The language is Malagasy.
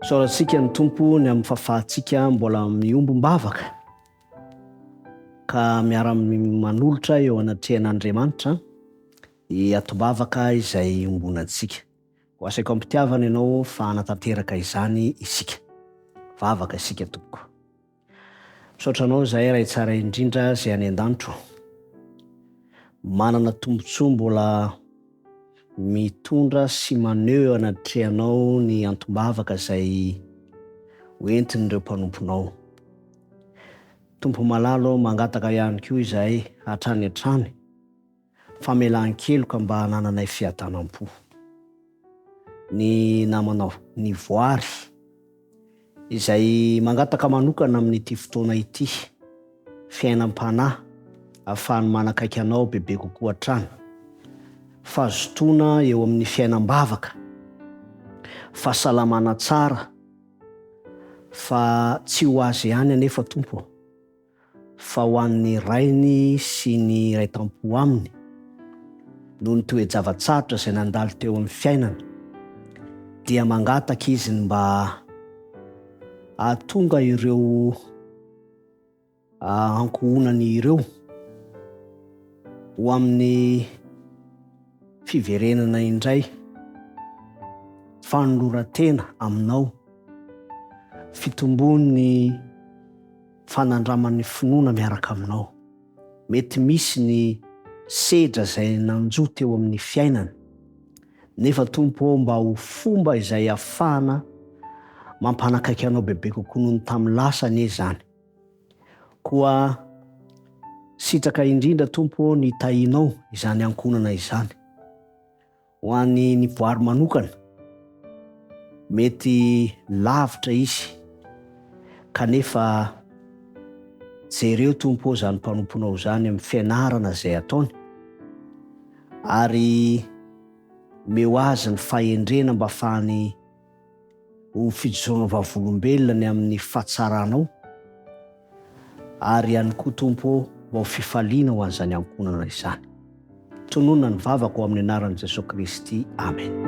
Isaorantsika ny Tompo ny amin'ny fahafahantsika mbola miombom-bavaka ka miara-manolotra eo anatrehan'Andriamanitra ny atom-bavaka izay iombonantsika. Ho asaiko am-pitiavana ianao fa hanatanteraka izany isika. Vavaka isika tompoko. Misaotra anao izahay Ray tsara indrindra izay any an-danitra ô. Manana tombontsoa mbola mitondra sy maneho eo anatrehanao ny antom-bavaka izay hoentin'ireo mpanomponao. Tompo malala ô, mangataka ihany koa izahay hatrany hatrany famelan-keloka mba hanananay fiadanam-po. Ny namanao, ny voary, izay mangataka manokana amin'ity fotoana ity, fiainam-panahy ahafahany manakaiky anao bebe kokoa hatrany, fahazotoana eo amin'ny fiainam-bavaka, fahasalamana tsara, fa tsy ho azy ihany anefa Tompo ô. fa ho an'ny rainy sy ny iray tampo aminy, noho ny toe-java-tsarotra izay nandalo teo amin'ny fiainana, dia mangataka izy ny mba hahatonga ireo ankohonany ireo ho amin'ny fiverenana indray, fanoloran-tena aminao, fitombon'ny fanandraman'ny finoana miaraka aminao. Mety misy ny sedra izay nanjo teo amin'ny fiainany, nefa Tompo ô mba ho fomba izay ahafahana mampanakaiky Anao bebe kokoa noho ny tamin'ny lasa anie izany. Koa sitraka indrindra Tompo ô ny tahianao izany ankohonana izany. Ho an'i Nivoary manokana, mety lavitra izy kanefa jereo Tompo ô izany mpanomponao izany amin'ny fianarana izay ataony ary omeo azy ny fahendrena mba afahany ho fijoroana vavolombelona ny amin'ny fahatsaranao ary ihany koa Tompo ô mba ho fifaliana ho an'izany ankohonana izany. Tononina ny vavako ao amin'ny anaran'i Jesoa Kristy. Amen.